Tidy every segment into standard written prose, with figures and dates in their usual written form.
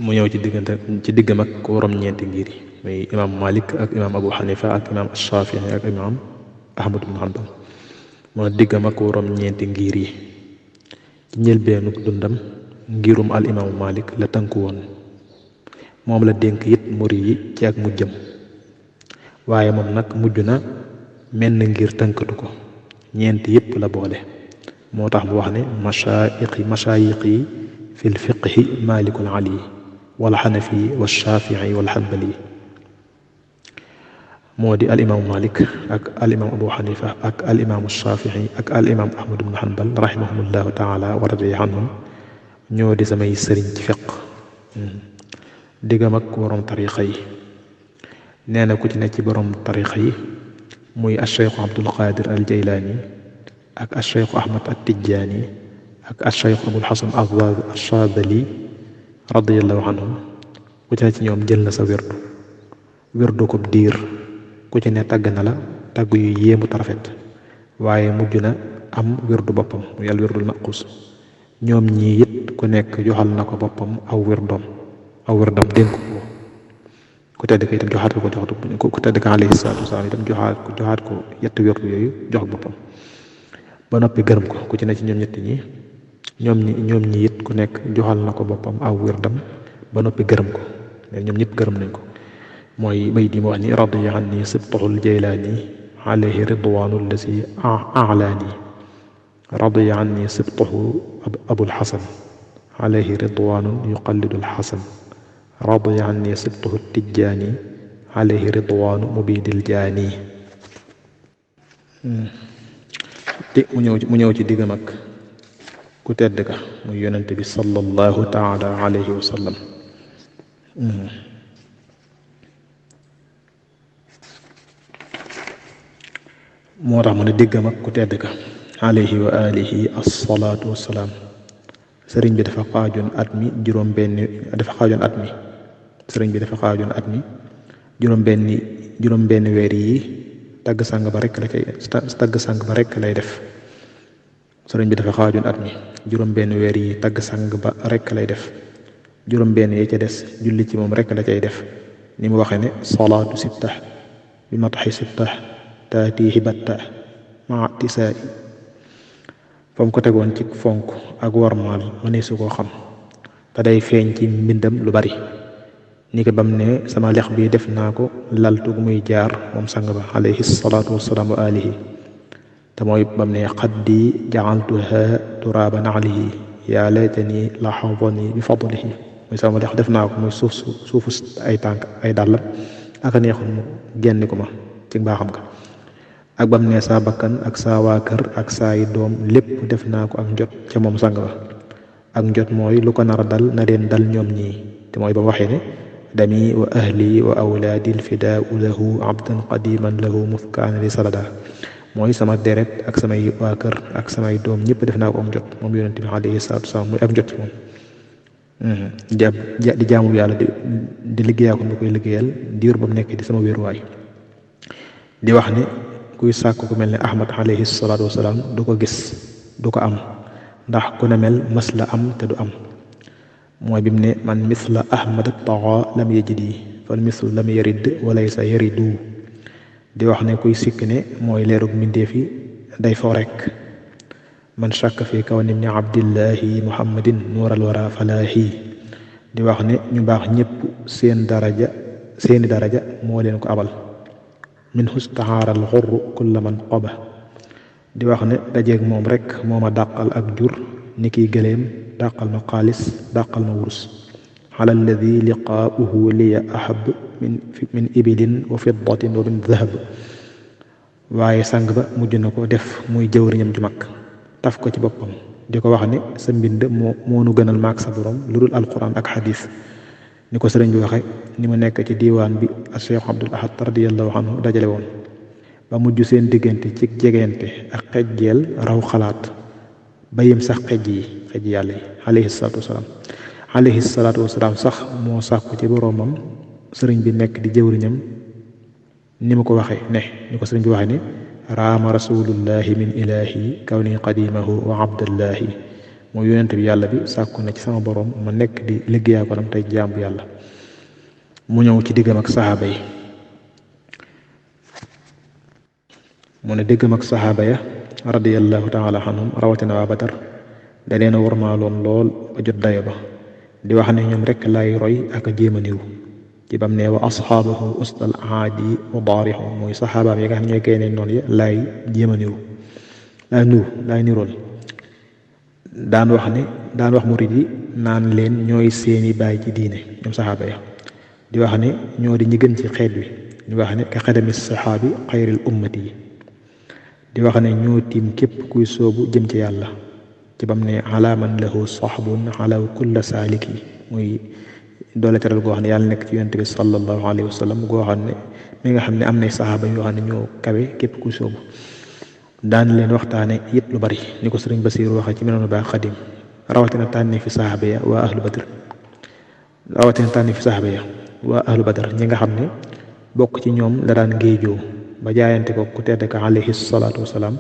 mu ñëw ci diggam ak worom ñeenti ngir yi muy imaam Malik ak imaam Abu Hanifa ak imaam Shafii ak imaam Ahmad ibn Hanbal moo diggam ak worom ñeenti ngir yi ci njëlbeenu dundam ngirum al imaamu Malik la tënku woon moom la dénk it muri yi ci ak mujjam waaye moom nag mujj na menn ngir tënkatu ko ñeent yépp la boole moo tax mu wax ne mashaayixi fi lfiqhi malikul ali wal xanafi wal shafii wal xanbali moo di al imaamu Malik ak al imaam Abu Xanifa ak al imaamu Shafii ak al imaam Ahmad ibn Hanbal rahimahumullahu taala wa radiya anhum ñoo di samay sëriñ ci fiq diggam ak borom tariqa yi nee na ku ci ne ci borom tariqa yi muy acheikhu Abdul Qadir al Jaylaani ak acheikhu Ahmad at Tijjaani ak acheikhu Abul Hasan Ash-Shaadili radiyallahu anhum ku ci ne ci ñoom jël na sa wirdu ko diir ku ci ne tàgg na la tàgg yu yéemu tarafet waaye mujj na am wirdu boppam muy al wirdul maqus ñoom ñii it ku nekk joxal na ko boppam aw wirdam dénk ko ku tedd ko itam joxaat ko ku tedd ko alayhi salaatu wasalaam itam joxaat ko yett wirdu yooyu jox boppam ba noppi gërëm ko ku ci ne ci ñoom ñett ñi ñoom ñi it ku nekk joxal na ko boppam aw wirdam ba noppi gërëm ko ñoom ñëpp gërëm nañ ko mooy bay di ma wax ni radiya anni sibtuhul jaylaani alayhi ridwaanu allasi a'laani radiya anni sibtuhu abul hasan alayhi ridwaanun yuqallidu alxasan radiya anni sibtuhu tijjaani alayhi ridwaanu mubidil jaani mu ñëw ci diggam ak ku tedd ka muy yonente bi sallallahu taala alayhi wa sallam moo tax mu ne diggam ak ku tedd ka alayhi wa alihi assalaatu wassalaam sëriñ bi dafa xaajoon at mi juróom benn weer yi tagg sang ba rekk lay def sëriñ bi dafa xaajoon at mi juróom benn weer yi tagg sang ba rekk lay def juróom benn yi ca des julli ci moom rekk la cay def ni mu waxee ne salaatu sitta bi mataxi sitta taatihi batta maa tisaa fa mu ko tegoon ci fonk ak warmaal mëneesu koo xam te day feeñ ci mbindam lu bari ni ko bam ne sama lex bi def naa ko laltu gu muy jaar moom sang ba alayhi salaatu wassalaam wa alihi te mooy bam ne xaddi ja'altuha turaaban alayhi yaa laytani la xadani bi fadlihi muy sama lex def naa ko muy suufu ay tànk ay dàllam ak a neexul mu génn ko ma ci mbaaxam ka ak bam ne saa bakkan ak saa waa kër ak saa yi doom lépp def naa ko ak njot ca moom sang ba ak njot mooy lu ko nar a dal na leen dal ñoom ñii te mooy ba mu waxee ne dami wa ahli wa awlaadi lfidaau lahu abdan qadiman lahu muskaana li salada mooy sama deret ak samay waa kër ak samay doom ñëpp def naa ko ak njot moom yonente bi alayhi salaatu wasalaam muy ak njot ci moom di jaamu yàlla di liggéeyaa ko mu koy liggéeyal diir ba mu nekk di sama wéeruwaay di wax ne kuy sàkk ku mel ne ahmad alayhi salaatu wasalaam du ko gis du ko am ndax ku ne mel mas la am te du am mooy bi mu ne man misla ahmad taxa lam yajidi fal mislu lam yarid walaysa yaridu di wax ne kuy sikk ne mooy leerug mbindeef yi day foo rekk man shakka fi kawni ibni abdillahi muhammadin nuural wara falaahi di wax ne ñu baax ñépp seeni daraja moo leen ko abal min hustahaaral xurru kulla man qoba di wax ne dajeeg moom rekk moo ma dàqal ak jur ni kiy gëléem dàqal ma xaalis dàqal ma wurus ala alladi liqaauhu liya ahab min ibilin wa fiddatin wa min dahab waaye sang ba mujj na ko def muy jëwriñam ju mag taf ko ci boppam di ko wax ne sa mbind moo nu gënal maak sa borom lu dul alquran ak xadis ni ko sëriñ bi waxe ni mu nekk ci diiwaan bi ak Cheikh Abdul Ahad radiyallahu anhu dajale woon ba mujj seen diggante ci jegente ak xejjeel raw xalaat ba yem sax xej yàlla yi alayhi salaatu wasalaam sax moo sàkku ci boroomam sëriñ bi nekk di jëwriñam ni mu ko waxe ne ni ko sëriñ bi waxe ne raama rasulullahi min ilahi kawni qadimahu wa abdallahi mooy yonent bi yàlla bi sàkku na ci sama borom ma nekk di liggéeyaa ko nam tey jaamu yàlla. mu ñëw ci diggam ak saxaaba yi mu ne diggam ak saxaaba ya radiyallahu taala anhum rawatina waa Badar da leen a warmaaloon lool ba jot dayo ba di wax ne ñoom rekk lay roy ak a jéem a niru ci bam ne wa asxaabahu ustal aadi wa daarixu mooy saxaabaam yi nga xam ñooy gaynde noonu ya laay jéem a niru laay nirool daan wax murid yi naan leen ñooy seeni baay ci diine ñoom saxaaba ya di wax ne ñoo di ñi gën ci xeet wi di wax ne ka xadami saxaabi xayril ummati yi di wax ne ñoo tiim képp kuy soobu jëm ci yàlla ci bam ne ala man lahu saxbun ala kulla saaliki muy doole teral goo xam ne yàlla nekk ci yonent bi sallallahu alayhi wa sallam goo xam ne mi nga xam ne am nay saxaaba yoo xam ne ñoo kawe képp kuy soobu daan leen waxtaane yëpp lu bari ni ko sëriñ Basiiru waxee ci Minanul Baaqil Xadiim rawatina tànni fi saxaaba ya waa ahlu badr ñi nga xam ne bokk ci ñoom la daan géejoo ba jaayante ko ku tedd ka alayhi salaatu wasalaam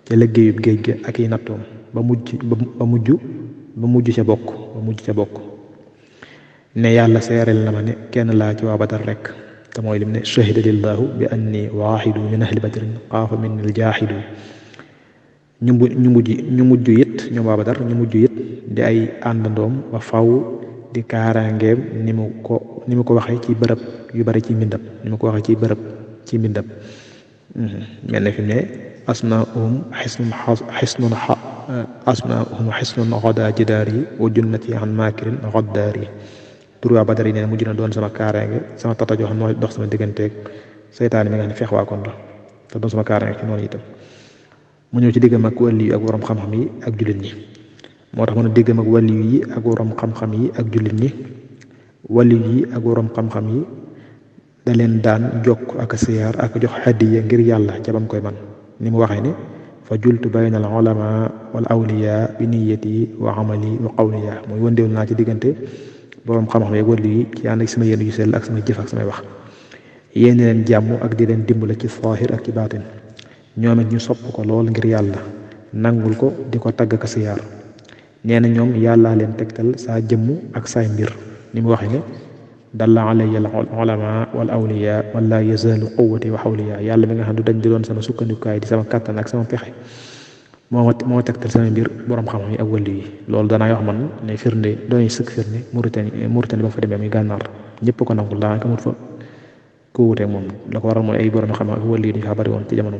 ca liggéeyub géej ga ak i nattoom ba mujj ca bokk ne yàlla seereel na ma ne kenn laa ci waa badar rek te mooy lim ne shahida lillahu bi anni waaxidu min ahli badrin xaafa min al jaaxidu ñu mujj it ñoom waa badar ñu mujj it di ay àndandoom ba faw di kaaraangeem ni mu ko waxee ci bërëb yu bari ci mbindam mel ne fi mu ne asmaahum xisnun xoda jidaari wa junnati an maakirin xoddaari tur waa badar yi nee mujj na doon sama kaaraange sama tata joo xam ne dox sama digganteeg seytaane mi nga xam ne feex waa kon la te doon sama kaaraange ci noonu itam mu ñëw ci diggam ak wàlli yi ak waroom xam-xam yi ak jullit ñi moo tax mu ne diggam ak wàlli yi ak waroom xam-xam yi ak jullit ñi wàlli yi ak waroom xam-xam yi da leen daan jokk ak siyaar ak jox hadiya ngir yàlla ca bam koy man ni mu waxee ne fa jultu bayna al ulama wal awliya bi niyyati wa amali wa qawliya mooy wëndeewul naa ci diggante boroom xam-xam yeeg wàllu yi ci ànd ak sama yéen yu sell ak sama jëf ak samay wax yéen leen jàmm ak di leen dimbale ci zaahir ak ci baatin ñoom it ñu sopp ko lool ngir yàlla nangul ko di ko tagg ka siyaar nee na ñoom yàllaa leen tegtal saa jëmm ak saay mbir ni mu waxee ne dalla alayya al ulama wal awliya wala yazaalu quwwati wa xawliya yàlla mi nga xam ne dañ di doon sama sukkandikukaay di sama kàttan ak sama pexe moo tegtal sama mbir borom xam-xam yi ak wàllu yi loolu danaa wax man ne firnde doonay sëkk firnde Mauritanie ba fa demee muy gànnaar ñëpp ko nangul daanaka amut fa ko wuteeg moom la ko waral mooy ay borom xam ak wàllu yi dañu faa bari woon ci jamono.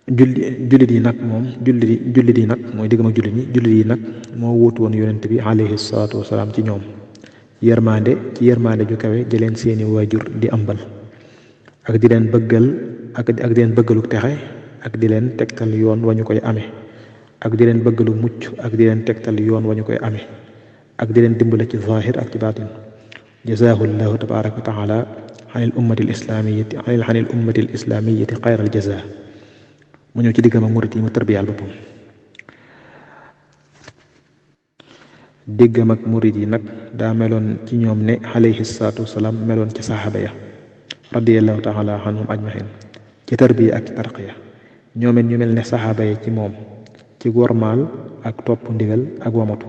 jullit yi nag mooy diggam ak jullit yi nag moo wuutu woon yonent bi alayhi salaatu wasalaam ci ñoom yërmande ju kawe di leen seeni waajur di ambal ak di leen bëggaluk texe ak di leen tegtal yoon wa ñu koy amee ak di leen bëggalu mucc ak di leen tegtal yoon wa ñu koy amee ak di leen dimbale ci zaahir ak ci baatin jazaahu llahu tabaraka wa taala anil ummati al islamiyati xayral jazaa mu ñëw ci diggam ak murit yi mu tarbiyaal boppam diggam ak murit yi nag daa meloon ci ñoom ne alayhi salaatu wasalaam meloon ci saxaaba ya radiyallahu taala anhum ajmahin ci tarbiya ak ci tarqiya ñoom it ñu mel ne saxaaba yi ci moom ci wormaal ak topp ndigal ak wamatu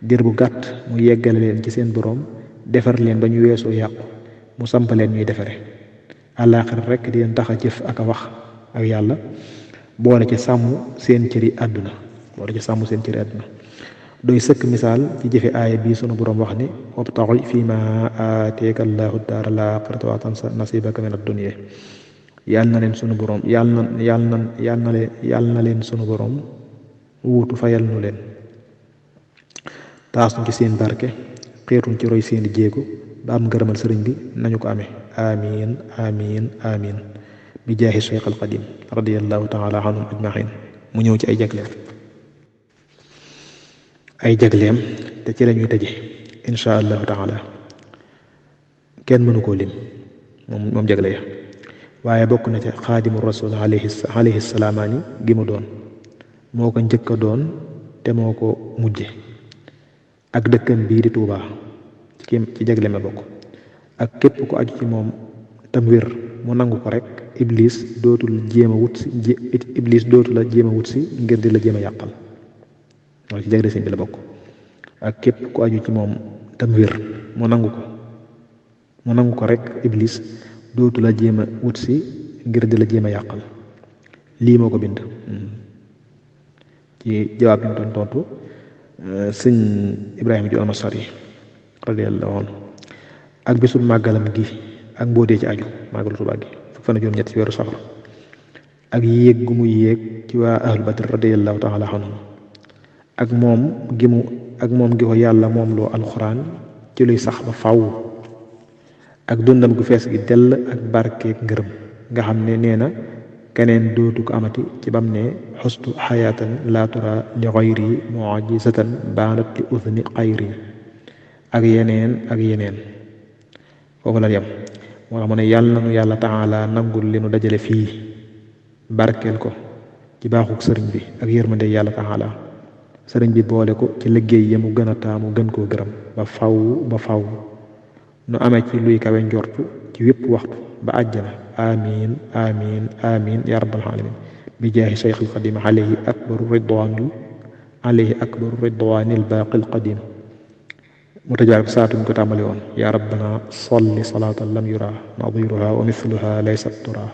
dir bu gàtt mu yeggale leen ci seen boroom defar leen ba ñu weesoo yàqu mu samp leen ñuy defare àllaaxira rekk di leen tax a jëf ak a wax ak yàlla boole ci sàmm seen cëri àdduna doy sëkk misaal ci jëfe aaya bii sunu boroom wax ne wabtaxi fii ma aateeka allahu daara laaxirata wa tansa nasibaka min ad-dunya yàlla na leen sunu boroom yàlla na leen sunu boroom wuutu fayal nu leen taas nu ci seen barke xeetuñ ci roy seeni jéego ba am ngërëmal sëriñ bi nañu ko amee amiin amiin amiin bi jaahi Cheikh al Qadim radiyallahu taala anhum ajmain mu ñëw ci ay jagleem te ci lañuy tëje insha allahu taala kenn mënu koo lim moom jagle ya waaye bokk na ca xaadimu rasul alayhi salaamaani gi mu doon moo ko njëkk a doon te moo ko mujje ak dëkkam bii di Tuubaa ci jagle ma bokk ak képp ko aju ci moom tam wér mu nangu ko rek iblis dootu la jéem a wut si ngir di la jéem a yàqal loolu ci jagle sëñ bi la bokk ak képp ku aju ci moom tam wér mu nangu ko rek iblis dootu la jéem a wut si ngir di la jéem a yàqal. lii moo ko bind ci jawaab bi mu doon tontu sëñ Ibrahima ju Almasari radiyallahu anhu ak bisul màggalam gi ak mbóodee ci aju màggalu Tuubaa gi fukk fan ak juróom-ñett ci weeru safar ak yéeg gu mu yéeg ci waa ahlu badr radiyallahu taala anhum ak moom gi ko yàlla moom loo alxuraan ci luy sax ba faw ak dundam gu fees gi dell ak barkeeg ngërëm nga xam ne nee na keneen dootu ko amati ci bam ne xustu xayaatan laa tura li xayri mu'jizatan baanat li udni xayri ak yeneen foofu la yem moo tax mu ne yàlla nanu yàlla taala nangul li nu dajale fii barkeel ko ci baaxuk sëriñ bi ak yërmande yàlla taala sëriñ bi boole ko ci liggéey ya mu gën a taamu gën koo gërëm ba faw nu amee ci luy kawe njortu ci wépp waxtu ba àjjana amin amin amin ya rabbal alamin bi jaahi cheikh alqadim alayhi akbaru ridwanil baaqil qadim mu tajaar bi saatuñ ko tàmbali woon ya rabbana salli salaatan lam yura nadiruha wa mithluha laysa tura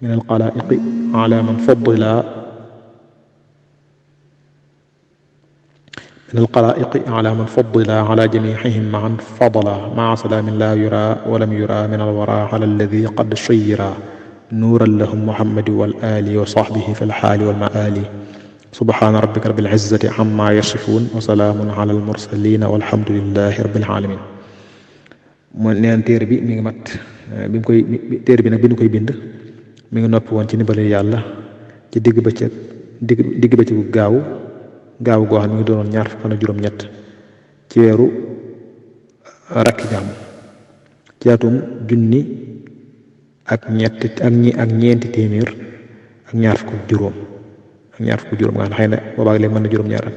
min alxalaiqi ala man faddila ala jamihihim maan fadala maa salaamin laa yura walam yura min alwara ala alladi qad shayira nuuran lahum muhammadi wal ali wa sahbihi fi lxaali wal maali subhaana rabbika rabbil izzati amma yasifuun wa salaamun ala almursalin walhamdulillahi rabbil alamin mu neen téere bi mi ngi mat téere bi nag bi ñu koy bind mi ngi noppi woon ci ndimbali yàlla ci digg bëccëgu gaaw goo xam ne mi ngi doonoon 20 fan ak juróom-ñett ci weeru rakki gàmmu ci atum junni ak ñeenti téeméer ak ñaar fukk juróom nga xam ne xëy na boobaag léegi mën na juróom-ñaar at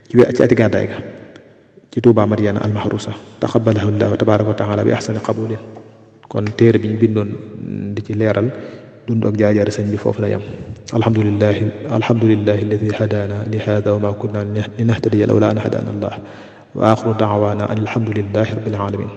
ci ati gàddaay ga ci Tuubaa Madiyana almahrusa taqabbalahu llahu tabaraka wa taala bi ahsani qabulin kon téere bi ñu bindoon di ci leeral dund ak jaar-jaar sëñ bi foofu la yam alhamdulillahi alladi hadana li hada wa ma kunna linahtadiya lawla an hadana allah wa axiru daawana an alhamdulillahi rabbil alamin